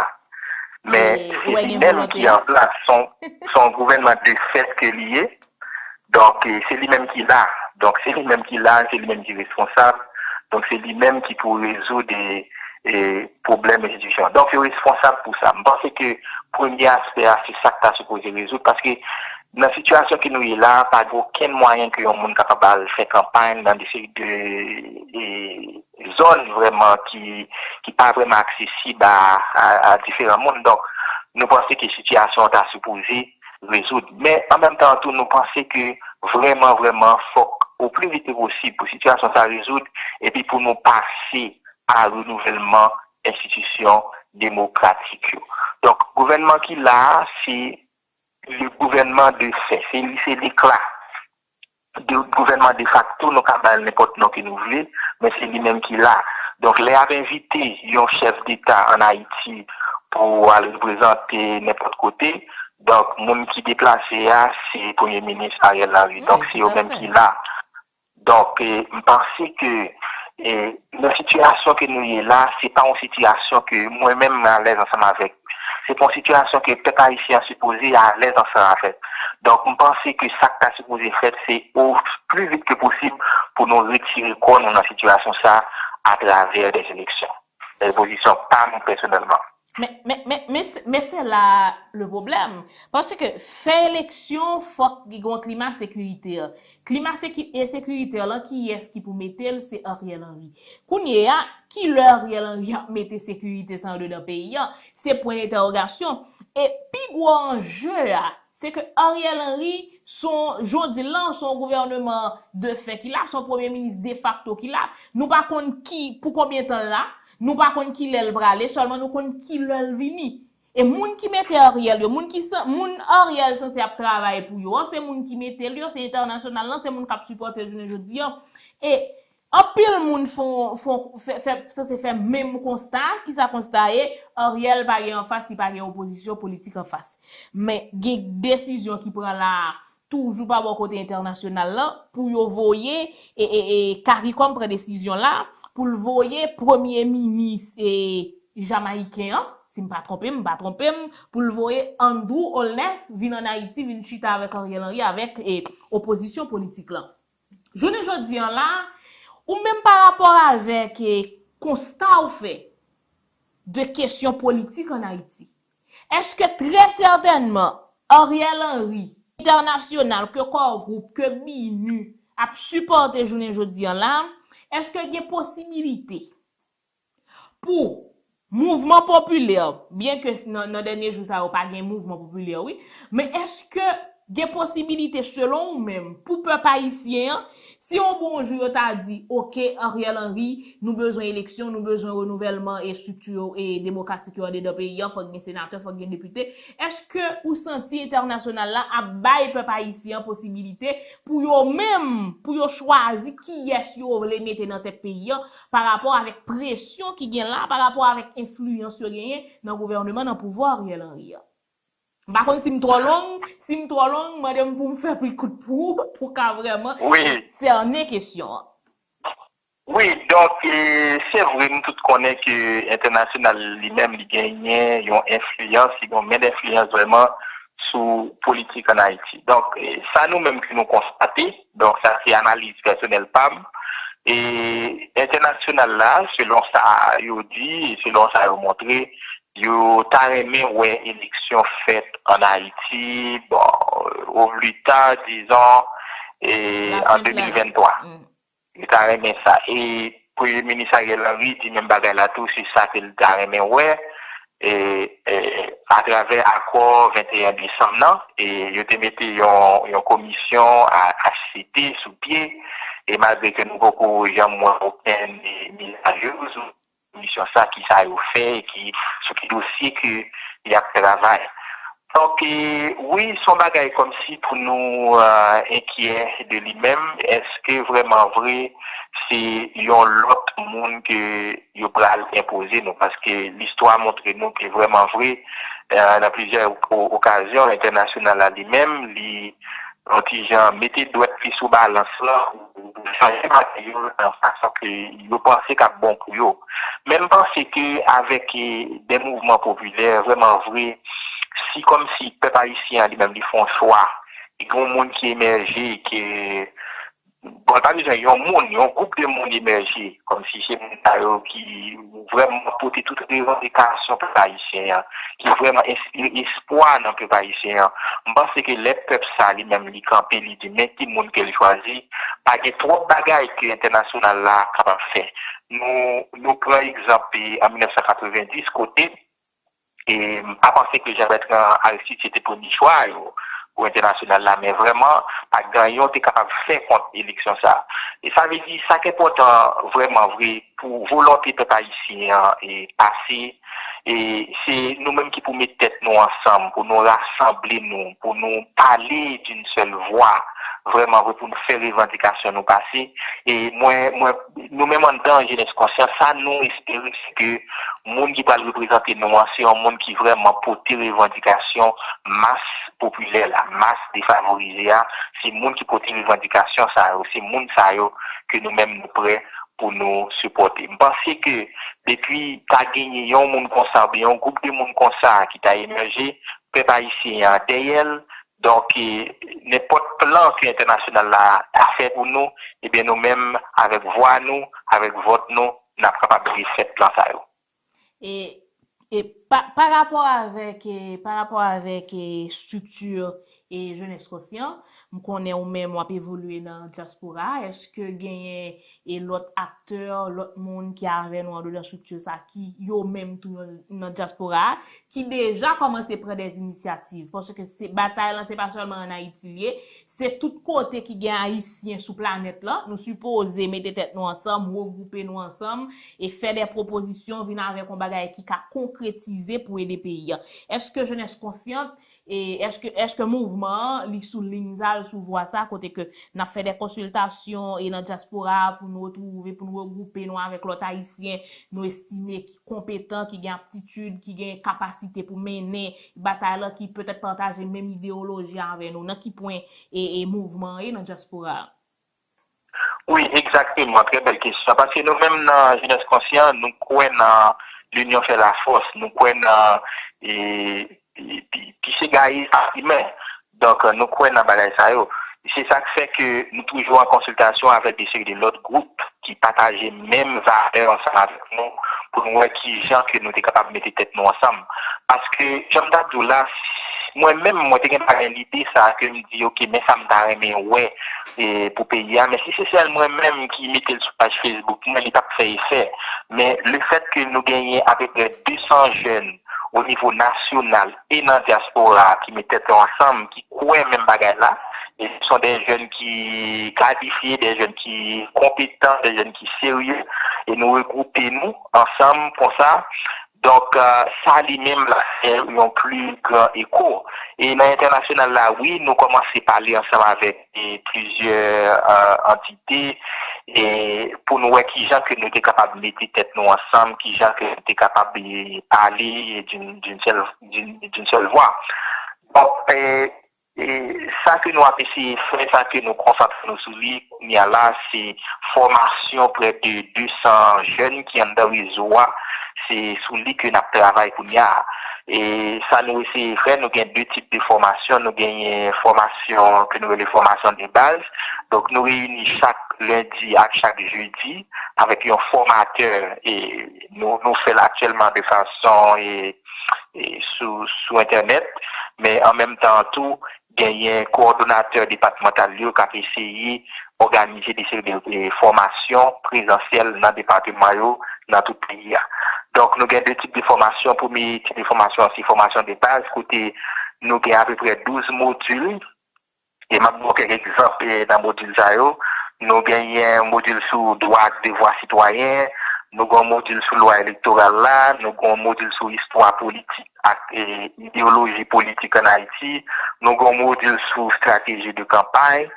Men se li menm ki an plas, se yon, se yon gouvènman de fèt ke li ye. Donk, e, se li menm ki la. Donk, se li menm ki la, se li menm ki responsab. Donk, se li menm ki pou rezoud e, e, pwoblèm enstitisyon. Donk, yo responsab pou sa. M panse ke premye aspè a, se sa k ta sipoze rezoud, paske nan sitiyasyon ke nou ye la a, pa gen okenn mwayen ke yon moun kapab al fè kanpay nan de seri de e, zòn vrèman ki, ki pa vrèman aksesib a, a, a diferan moun. Donk, nou panse ke sitiyasyon an ta sipoze rezoud. Men, an menm tan tou, nou panse ke vrèman, vrèman, fòk, o pli vit ke posib, pou sitiyasyon sa rezoud, epi pou nou pase a renouvèlman enstitisyon demokratik yo. Donk, gouvènman ki la a, se le gouvènman de fè, se li, se lekla de gouvènman defakto, nou ka ba l nenpòt non ke nou vle, men se li menm ki la. Donk, lè y ap envite yon chèf deta ann Ayiti pou al reprezante nenpòt kote. Donk, moun ki deplase a, se Premye Minis Ariel Henry. Donk, se yo menm ki la. Donk, eh, m panse ke eh, nan sitiyasyon ke nou ye la, se pa yon sitiyasyon ke mwen menm mwen alèz ansanm avèk. Se pa yon sitiyasyon ke pèp ayisyen an sipoze alèz ansanm avèk. Donk, m panse ke sa k ta sipoze fèt, se o pli vit ke posib pou nou retire kò nou nan sitiyasyon sa a atravè dè eleksyon. Se pozisyon pa m pèsonèlman. Men, men, men, men, men se la le pwoblèm. Paske fè eleksyon, fòk gen yon klima sekiritè. Klima seki, e sekiritè lan, kiyès ki pou mete l? Se Ariel Henry. Kounye a, ki lè Ariel Henry ap mete sekirite sa andedan peyi a? Se pwen dentèwogasyon. E pi gwo anje a, se ke Ariel Henry, son, jan w di l lan, son gouvèneman de fè ki la, son premye minis defakto ki la. Nou pa konn ki, pou konbyen tan l la, nou pa konn ki lè l prale, sèlman nou konn ki lè l vini. E moun ki mete Ariel yo, moun ki san, moun Ariel sanse ap travay pou yo an, se moun ki mete l yo, se entènasyonal lan, se moun k ap sipòte l jounen jodi an. E anpil moun fon, fon, fè, fè, sanse fè menm konsta. Kisa konsta ye? Ariel pa gen anfas, li pa gen opozisyon politik anfas. Men gen desizyon ki pran la a, toujou pa bò kote entènasyonal lan, pou yo voye, e, e, e, CARICOM pran desizyon la, pou l voye premye minis, e, jamayiken an, si m pa twonpe m, m pa twonpe m, pou l voye Andrew Holness vin ann Ayiti, vin chita avèk Ariel Henry, avèk, e, opozisyon politik lan. Jounen jodi an la, ou menm pa rapò avèk, e, konsta w fè de kesyon politik ann Ayiti, èske trè sètènman Ariel Henry, entènasyonal, ke Core Group, ke BINUH ap sipòte jounen jodi an la, èske gen posibilite pou mouvman popilè, byen ke nan, nan dènye jou sa yo pa gen mouvman popilè, wi, men èske gen posibilite, selon ou menm, pou pèp ayisyen an, si yon bon jou yo ta di, oke, Ariel Henry, nou bezwen eleksyon, nou bezwen renouvèlman e estrikti demokratik yo andedan peyi an, fòk gen senatè, fòk gen depite, èske ou santi entènasyonal la ap bay pèp ayisyen an posibilite pou yo menm, pou yo chwazi kiyès yo vle mete nan tèt peyi an, pa rapò avèk presyon ki gen la, pa rapò avèk enfliyans yo genyen nan gouvèneman, nan pouvwa Ariel Henry an? M pa konn si m twò long, si m twò long, mande m pou m fè pli kout pou ou, pou w ka vrèman sènen kesyon an. Wi, donk, e, se vre, nou tout konnen ke entènasyonal li menm, li genyen yon enfliyans, li gen yon men enfliyans vrèman sou politik ann Ayiti. Donk, e, sa nou menm ke nou konstate, donk sa se analiz pèsonèl pa m, e entènasyonal la, selon sa yo di, e selon sa yo montre, yo ta renmen wè eleksyon fèt ann Ayiti, bon, au plus tard, disons, e, an de mil venntwa. Yo ta renmen sa. E Premye Minis Ariel Henry di menm bagay la tou, se sa ke l ta renmen wè, e, e, atravè akò venteyen desanm nan, e yo te mete yon, yon komisyon a, H C T sou pye, e malgre ke nou poko janm wè okenn, e, miz a jou sou komisyon sa, ki sa yo fè, e ki, sou ki dosye ke y ap travay. Donk, e, wi, se yon bagay kòmsi pou nou, e, enkyè de li menm. Èske vrèman vre se yon lòt moun ke yo pral enpoze nou? Paske listwa montre nou ke vrèman vre, e, nan plizyè o-, okazyon, entènasyonal la li menm, li yon ti jan mete dwèt li sou balans lan, pou chanje bagay yo nan fason ke yo panse k ap bon pou yo. Men m panse ke avèk, e, de mouvman popilè, vrèman vre, si kòmsi pèp ayisyen an li menm li fè yon chwa, e gen yon moun ki emèje, ke, bon, pa bezwen yon moun, yon gwoup de moun emèje, kòmsi se moun sa yo ki vrèman pote tout revandikasyon pèp ayisyen an, ki vrèman enspire espwa nan pèp ayisyen an. M panse ke lè pèp sa li menm li kanpe, li di men ki moun ke l chwazi, pa gen twòp bagay ke entènasyonal la kapab fè. Nou, nou pran egzanp, e, an mil nèf san katrevenndis, kote, e, m pa panse ke Jean Bertrand Aristide se te premye chwa yo pou entènasyonal la, men vrèman, pa t gen anyen yo te kapab fè kont eleksyon sa. E sa vle di, sa k enpòtan vrèman vre, pou volonte pèp ayisyen an, e, pase, e, se nou menm ki pou met tèt nou ansanm, pou nou rasanble nou, pou nou pale d'une seule voix, vrèman vre pou nou fè revandikasyon nou pase. E mwen, mwen, nou menm anndan Jenès Konsyan, sa nou espere, se ke moun ki pral reprezante nou an, se yon moun ki vrèman pote revandikasyon mas popilè la, mas defavorize a, se moun ki pote revandikasyon sa yo, se moun sa yo ke nou menm nou prè pou nou sipòte. M panse ke depi ta genyen yon moun konsa, oubyen yon gwoup de moun konsa ki ta emèje, pèp ayisyen an dèyè l. Donk, e, nenpòt plan ke entènasyonal la ta fè pou nou, ebyen nou menm, avèk vwa nou, avèk vòt nou, n ap kapab refè plan sa yo. E, e pa, pa rapò avèk, e, pa rapò avèk, e, estrikti, e, Jenès Konsyan, m konnen ou menm w ap evolye nan dyaspora a, èske genyen e lòt aktè, lòt moun ki avè nou andedan estrikti sa ki yo menm tou nan dyaspora a, ki deja kòmanse pran dè inisyativ. Paske se, batay lan se pa sèlman ann Ayiti l ye, se tout kote ki gen Ayisyen sou planèt lan. Nou sipoze mete tèt nou ansanm, regwoupe nou ansanm e fè dè pwopozisyon, vin avèk yon bagay ki ka konkretize pou ede peyi a. Èske Jenès Konsyan E èske, èske mouvman an, li sou liy sa, l sou vwa sa, kote ke n ap fè dè konsiltasyon e nan dyaspora a pou nou retwouve, pou nou regwoupe nou avèk lòt Ayisyen nou estime ki konpetan, ki gen aptitid, ki gen kapasite pou mennen batay lan, ki petèt pataje menm ideyoloji avè nou? Nan ki pwen e, e mouvman an ye nan dyaspora a? Wi, egzakteman. Trè bèl kesyon. Paske nou menm nan Jenès Konsyan, nou kwè nan l'union fait la force. Nou kwè nan, e, pi, pi, pi se gaye sa pi men. Donk, nou kwè nan bagay sa yo. Se sa k fè ke nou toujou an konsiltasyon avèk de seri de lòt gwoup ki pataje menm valè ansanm avèk nou, pou nou wè ki jan ke nou te kapab mete tèt nou ansanm. Paske, jan m t ap di w la, mwen menm, mwen te gen pa gen lide sa ke m di, oke, men sa m ta renmen wè e, pou peyi a. Men si se sèl mwen menm ki mete l sou paj Facebook mwen, li p ap fè efè. Men lefèt ke nou genyen apeprè de san jèn o nivo nasyonal e nan dyaspora a ki met tèt yo ansanm, ki kwè menm bagay la, e se sont des jeunes ki kalifye, des jeunes ki konpetan, des jeunes ki serye, e nou regwoupe nou ansanm konsa. Donk, e, sa li menm la fè yon pli gran eko. E nan entènasyonal la, wi, nou kòmanse pale ansanm avèk, e, plizyè, e, antite, e pou nou wè ki jan ke nou te kapab mete tèt nou ansanm, ki jan ke nou te kapab, e, pale, e, d'une, d'une seule, d'une, d'une seule voix. Donk, e, E sa ke nou ap eseye fè, sa ke nou konsantre nou sou li kounye a la, se fòmasyon prè de de san jèn ki anndan rezo a. Se sou li ke n ap travay kounye a. E sa nou eseye fè, nou gen de tip de fòmasyon. Nou genyen fòmasyon ke nou rele fòmasyon de baz. Donk, nou reyini chak lendi ak chak jedi avèk yon fòmatè. E nou, nou fè l aktyèlman de fason, e, e sou, sou entènèt. Men an menm tan tou, genyen kowòdonatè depatmantal yo k ap eseye òganize de seri de, e, fòmasyon prezansyèl nan depatman yo, nan tout peyi a. Donk, nou gen de tip de fòmasyon. Premye tip de fòmasyon an, se fòmasyon de baz, kote nou gen apeprè douz modil. E m ap ba w kèk egzanp, e, nan modil sa yo. Nou genyen modil sou dwa ak devwa sitwayen, nou gen yon modil sou lwa elektoral la, nou gen yon modil sou istwa politik ak, e, ideyoloji politik ann Ayiti. Nou gen yon modil sou strateji de kanpay.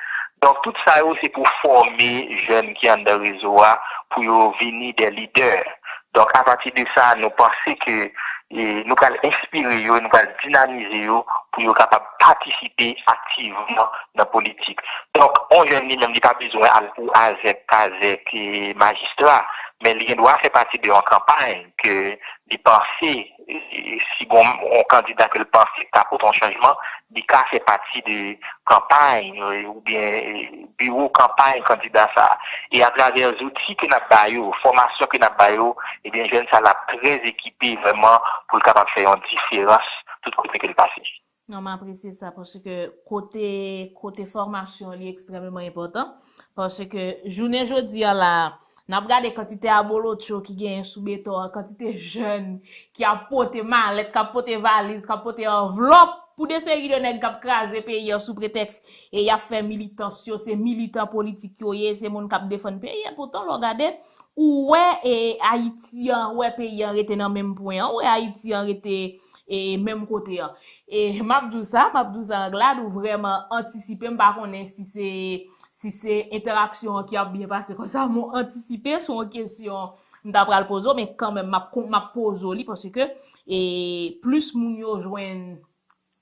Donk, tout sa yo, se pou fòme jèn ki anndan rezo a, pou yo vini dè lidè. Donk, apati de sa, nou panse ke, e, nou pral enspire yo, nou pral dinamize yo pou yo kapab patisipe aktivman nan politik. Donk, yon jèn li menm, li pa bezwen al pou azèk kazèk, e, majistra, men li gen dwa fè pati de yon kanpay ke li panse, e, si gon yon kandida ke l panse ka pote yon chanjman, li ka fè pati de kanpay, e, oubyen, e, biwo kanpay kandida sa a. E atravè zouti ke n ap ba yo, fòmasyon ke n ap ba yo, ebyen, jèn sa l ap trè ekipe vrèman pou l kapab fè yon diferans tout kote ke l pase. Non, m apresye sa, paske kote, kote fòmasyon li ekstrèmeman enpòtan, paske jounen jodi a la, n ap gade kantite abolotcho ki genyen sou beton an, kantite jèn ki ap pote malèt, k ap pote valiz, k ap pote anvlòp pou de seri de nèg k ap kraze peyi an sou pretèks e y ap fè militans yo, se militan politik yo ye, se moun k ap defann peyi an. Poutan, lè w gade, ou wè, e, Ayiti an, ou wè peyi an rete nan menm pwen an, ou wè Ayiti an rete e menm kote an. E m ap di w sa, m ap di w sa an glad, ou vrèman antisipe, m pa konnen si se si se entèraksyon an ki ap byen pase konsa, m antisipe, se yon kesyon m ta pral poze w, men kanmenm m ap, m ap poze w li paske e, plis moun yo jwenn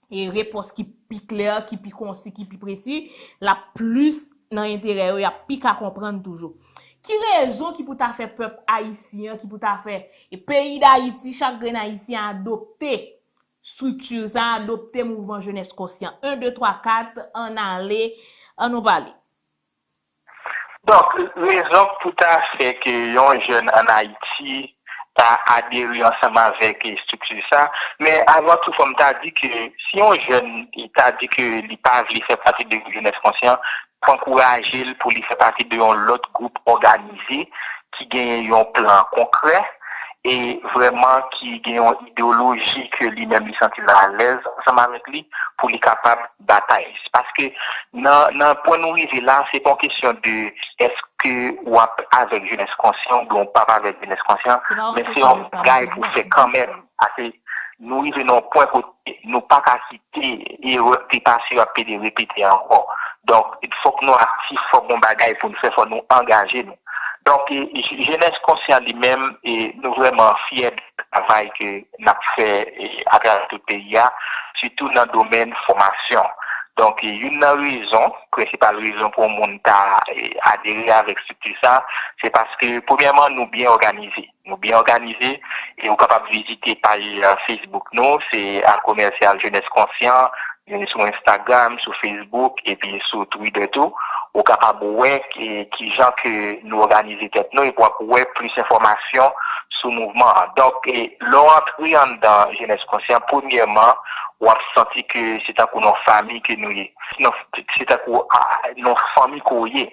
e, repons ki pi klè, ki pi konsi, ki pi presi, l ap plis nan enterè yo, y ap pi ka konprann toujou. Ki rezon ki pou ta fè pèp ayisyen an, ki pou ta fè e, peyi Dayiti, chak grenn ayisyen adopte estrikti sa, adopte mouvman Jenès Konsyan? En, de, twa, kat, ann ale, ann nou pale. Donk, rezon pou ta fè ke yon jèn ann Ayiti ta adere ansanm avèk estrikti sa, men avan tou fò m ta di ke si yon jèn ta di ke li pa vle fè pati de gwoup Jenès Konsyan, pou ankouraje l pou li fè pati de yon lòt gwoup òganize ki genyen yon plan konkrè e vrèman ki gen yon ideyoloji ke li menm li santi l alèz ansanm avèk li pou li kapab batay. Paske nan, nan pwen nou rive la, se pa yon kesyon de èske w ap avèk Jenès Konsyan oubyen w p ap avèk Jenès Konsyan, men se yon bagay pou fè kanmenm. Paske nou rive nan yon pwen kote nou pa ka kite erè k te pase yo ap pede repete ankò. Donk, fòk nou aktif, fòk gon bagay pou n fè, fòk nou angaje nou. Donk, Jenès Konsyan li menm, nou vrèman fyè de travay ke n ap fè atravè tout peyi a, sitou nan domèn fòmasyon. Donk, youn nan rezon, prensipal rezon pou yon moun ta adere avèk estrikti sa, se paske, premyèman, nou byen òganize. Nou byen òganize e ou kapab vizite paj Facebook nou, se Al Komèsyal Jenès Konsyan, sou Instagram, sou Facebook, epi sou Twitter tou. Ou kapab wè kijan ke nou òganize tèt nou, epi w ap wè plis enfòmasyon sou mouvman an. Donk, lè w antre anndan Jenès Konsyan, premyèman, w ap santi ke se tankou nan yon fanmi ke nou ye. Se tankou nan yon fanmi ke w ye.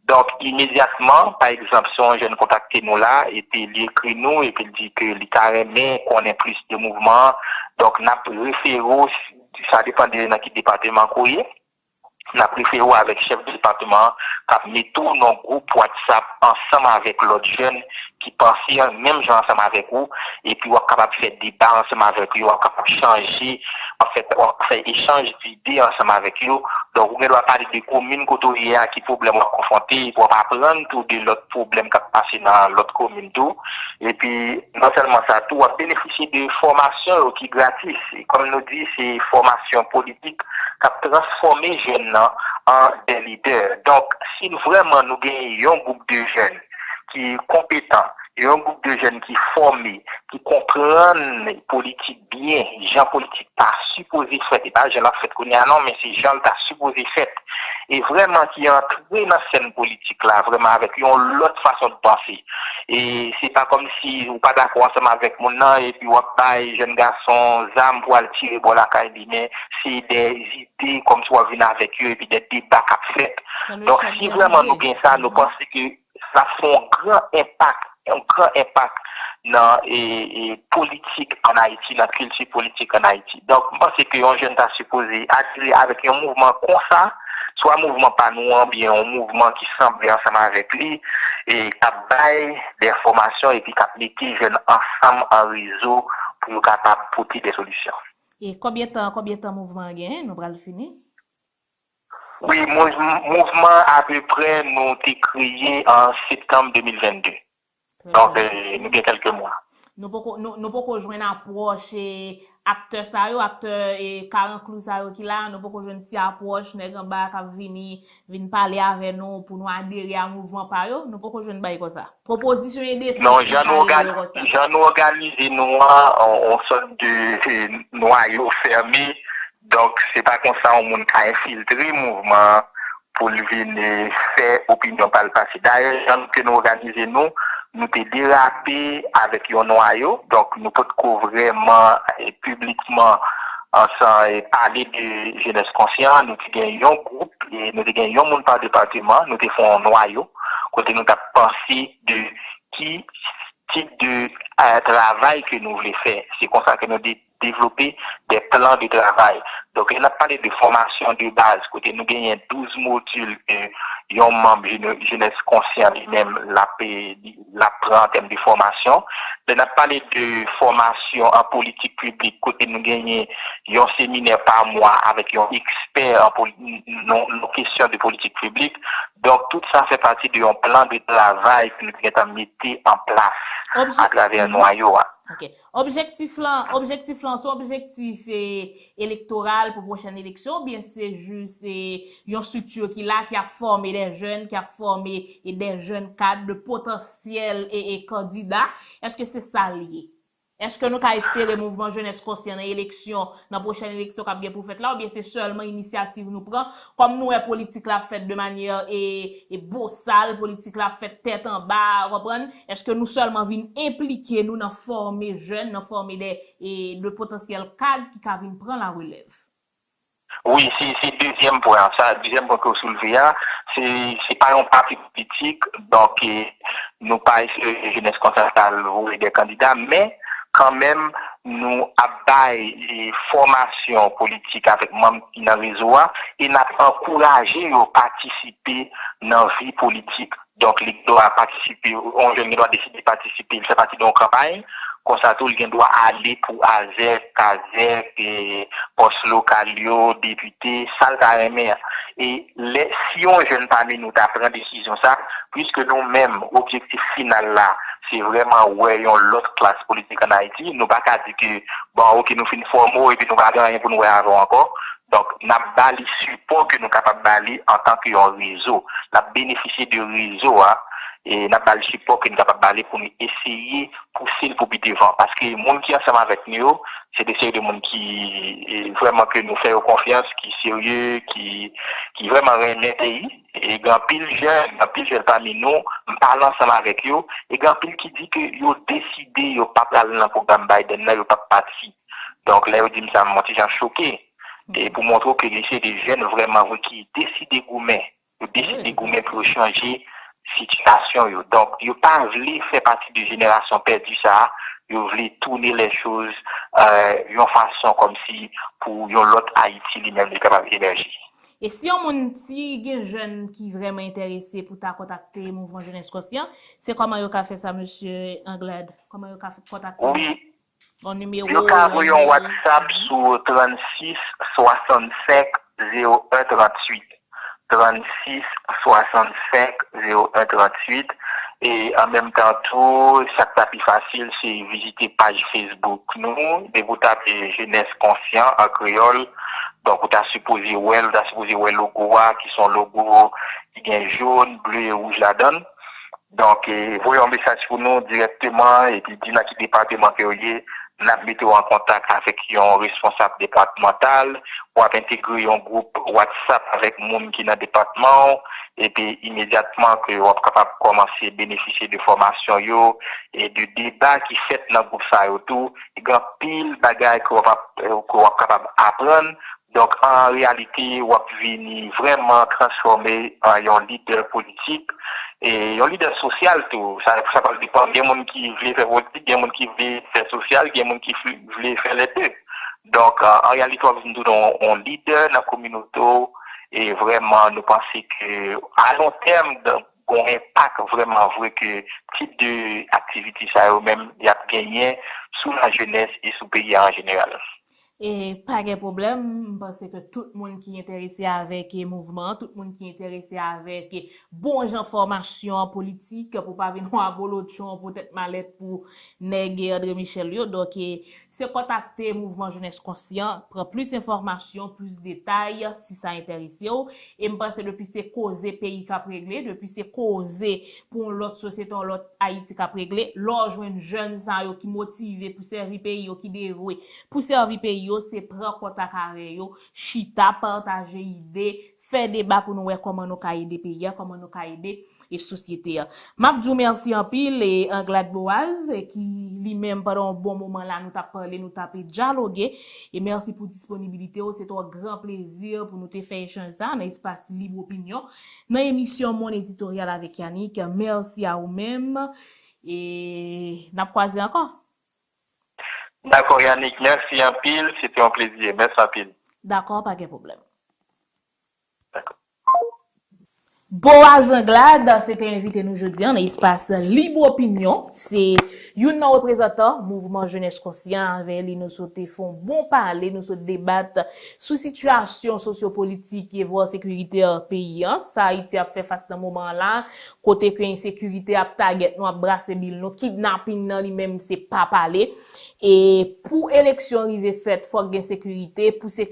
Donk, imedyatman, pa egzanp, si yon jèn kontakte nou la, epi li ekri nou, epi l di ke li ta renmen konnen plis de mouvman an, donk, n ap refere w, sa depann de nan ki depatman ke w ye, n ap refere w avèk chèf de depatman an, k ap mete w nan yon gwoup WhatsApp ansanm avèk lòt jèn ki panse menm jan ansanm avèk ou, epi w ap kapab fè deba ansanm avèk yo, w ap kapab chanje, w ap fè, w ap fè echanj ide ansanm avèk yo. Donk, ou gen dwa pale de komin kote w ye a, ki pwoblèm w ap konfwonte, epi w ap aprann tou de lòt pwoblèm k ap pase nan lòt komin tou. Epi, non sèlman sa tou, w ap benefisye de fòmasyon yo ki gratis. E kòm nou di, se fòmasyon politik k ap transfòme jèn nan an de lidè. Donk, si vrèman nou gen yon gwoup de jèn ki konpetan, yon gwoup de jèn ki fòme, ki konprann politik byen, jan politik ta sipoze fèt, e pa jan l ap fèt kounye a non, men se jan l ta sipoze fèt, e vrèman ki antre nan sèn politik la, vrèman avèk yon lòt fason de panse. E se pa kòmsi ou pa dakò ansanm avèk moun nan, epi w ap bay jèn gason zam pou al tire bò lakay li, men se de ide kòmsi w ap vin avèk yo, epi de deba k ap fèt. Donk, si vrèman nou gen sa, nou panse ke sa fè yon gran enpak, yon gran enpak nan e, e, politik ann Ayiti, nan kilti politik ann Ayiti. Donk, m panse ke yon jèn ta sipoze adere avèk yon mouvman konsa, swa mouvman pa nou an, byen yon mouvman ki sanble ansanm avèk li, e k ap bay de fòmasyon epi k ap mete jèn ansanm an rezo pou yo kapab pote de solisyon. E konbyen tan, konbyen tan mouvman an genyen? Nou pral fini. Wi, mouvman apeprè nou te kreye an septanm de mil vennde. Donk, nou gen kèlke mwa. Nou poko, nou, nou poko jwenn apwòch e, aktè sa yo, aktè e, karanklou sa yo ki la, nou poko jwenn ti apwòch nèg anba k ap vini, vin pale avè nou pou nou adere a mouvman pa yo, nou poko jwenn bagay konsa. Pwopozisyon e desizyon pa rive konsa. Non, jan nou òganize nou an, on, on sòt de e, nwayo fèmen, Donk, se pa konsa yon moun ka enfiltre mouvman an pou l vin fè opinyon pa l pase. Dayè, jan ke nou òganize nou, nou te derape avèk yon nwayo, donk nou potko vrèman piblikman ansanm pale de Jenès Konsyan. Nou te gen yon gwoup, nou te gen yon moun pa depatman, nou te fè yon nwayo kote nou t ap panse de ki tip de travay ke nou vle fè. Se konsa ke nou devlope de plan de travay. Donk, lè n ap pale de fòmasyon de baz, kote nou genyen douz modil ke yon manm Jenès Konsyan li menm l ap, li, l ap pran an tèm de fòmasyon. Lè n ap pale de fòmasyon an politik piblik, kote nou genyen yon seminè pa mwa avèk yon ekspè an poli- nan nan kesyon de politik piblik. Donk, tout sa fè pati de yon plan de travay ke nou te gentan mete an plas atravè nwayo a. Ok. Objektif lan, objektif lan, se yon objektif eh, elektoral pou pwochèn eleksyon, oubyen se jis eh, yon estrikti ki la, ki ap fòme de jèn, ki ap fòme eh, de jèn kad, de potansyèl eh, eh, kandida? Èske se sa l ye? Èske nou ka espere mouvman Jenès Konsyan nan eleksyon, nan pwochèn eleksyon k ap gen pou fèt la, oubyen se sèlman inisyativ nou pran? Kòm nou wè politik la ap fèt de manyè e, e bosal, politik la ap fèt tèt anba, w konprann? Èske nou sèlman vin enplike nou nan fòme jèn, nan fòme de, e, de potansyèl kad ki ka vin pran larelèv? Wi, se se dezyèm pwen an. Sa, dezyèm pwen ke w soulve a, se se pa yon pati politik, donk eh, nou pa espere ke Jenès Konsyan ta voye de kandida, men kanmenm nou ap bay eh, fòmasyon politik avèk manm ki nan rezo a e n ap ankouraje yo patisipe nan vi politik. Donk, li gen dwa patisipe, yon jèn gen dwa deside patisipe, li fè pati de yon kanpay, konsa tou, li gen dwa ale pou azèk, kazèk, eh, pòs lokal yo, depite, sa l ta renmen an. E lè, si yon jèn pami nou ta pran desizyon sa, piske nou menm, objektif final la, se vrèman wè yon lòt klas politik ann Ayiti, nou pa ka di ke, bon, oke, nou fin fòme w epi nou pa gen anyen pou nou wè avè w ankò. Donk, n ap ba li sipò ke nou kapab ba li antanke yon rezo. N ap benefisye de rezo a, e n ap ba li sipò ke nou kapab ba li pou nou eseye pouse l pou pi devan. Paske moun ki ansanm avèk nou yo, se de seri de moun ki e, vrèman ke nou fè yo konfyans, ki serye, ki, ki vrèman renmen peyi. E gen anpil jèn, gen anpil jèn pami nou, m pale ansanm avèk yo, e gen anpil ki di ke yo deside yo p ap al nan pwogram Biden nan, yo p ap pati. Donk, lè yo di m sa, m yon ti jan choke. E pou montre w ke gen se de jèn vrèman vre ki deside goumen. Yo deside goumen pou yo chanje sitiyasyon yo. Donk, yo pa vle fè pati de jenerasyon pèdi sa a. Yo vle tounen lè choz euh, yon fason kòmsi pou yon lòt Ayiti li menm li kapab emèje. E si yon moun, si gen jèn ki vrèman enterese pou ta kontakte Mouvman Jenès Konsyan, se kòman yo ka fè sa, mesye Anglade? Kòman yo ka kontakte nou? Wi, Yo ka voye yon WhatsApp sou trannsis swasannsenk zewo en tranntuit. Trannsis swasannsenk zewo en tranntuit. E an menm tan tou, sa k ta pi fasil, se vizite paj Facebook nou. Depi w tape Jenès Konsyan an kreyòl, donk ou ta sipoze wè l, ou ta sipoze wè logo a, ki se yon logo ki gen jòn, ble e wouj ladan l. Donk, eh, voye yon mesaj pou nou dirèkteman epi di nan ki depatman ke w ye. N ap mete w an kontak avèk yon responsab depatmantal. W ap entegre yon gwoup WhatsApp avèk moun ki nan depatman w. Epi imedyatman ke w ap kapab kòmanse benefisye de fòmasyon yo e de deba ki fèt nan gwoup sa yo tou. Gen anpil bagay ke w ap, ke w ap kapab aprann. Donk, an reyalite, w ap vini vrèman transfòme an yon lidè politik e yon lidè sosyal tou. Sa, sa pral depann. Gen moun ki vle fè politik, gen moun ki vle fè sosyal, gen moun ki vle fè lè de. Donk, an reyalite, w ap vin tounen yon lidè nan kominote w e vrèman, nou panse ke a lon tèm, gen yon enpak vrèman vre ke tip de aktivite sa yo menm y ap genyen sou lajenès e sou peyi a an jeneral. E pa gen pwoblèm, m panse ke tout moun ki enterese avèk mouvman an, tout moun ki enterese avèk bon jan fòmasyon politik, pou pa vin yon abolotchon pou tèt malèt pou nèg André Michel yo. Donk, se kontakte Mouvman Jenès Konsyan, pran plis enfòmasyon, plis detay, si sa enterese w. E m panse depi se koze peyi k ap regle, depi se koze pou yon lòt sosyete, yon lòt Ayiti k ap regle, lè w jwenn jèn sa yo ki motive pou sèvi peyi yo, ki devwe pou sèvi peyi yo, se pran kontak avè yo, chita, pataje ide, fè deba pou nou wè kòman nou ka ede peyi a, kòman nou ka ede e sosyete a. M ap di w mèsi anpil e Anglade Boaz, ki li menm pandan yon bon moman la nou t ap pale, nou t ap dyaloge. E mèsi pou disponibilite w. Se te yon gran plezi pou nou te fè echanj sa nan espas Lib Opinyon, nan emisyon Mon Editoryal avèk Yanick. Mèsi a ou menm. E n ap kwaze ankò. Dakò, Yanick, mèsi anpil. Se te yon plezi. Mèsi anpil. Dakò, pa gen pwoblèm. Dakò. Boaz Anglade se te envite nou jodi a nan espas Lib Opinyon. Se youn nan reprezantan Mouvman Jenès Konsyan. Avè li, nou sot te fè yon bon pale, nou sot debat sou sitiyasyon sosyopolitik e vwa sekirite peyi a. Sa Ayiti ap fè fas nan moman an la, kote ke ensekirite ap tagèt nou, ap brase bil nou, kidnapin nan li menm se pa pale. E pou eleksyon rive fèt, fòk gen sekirite. Pou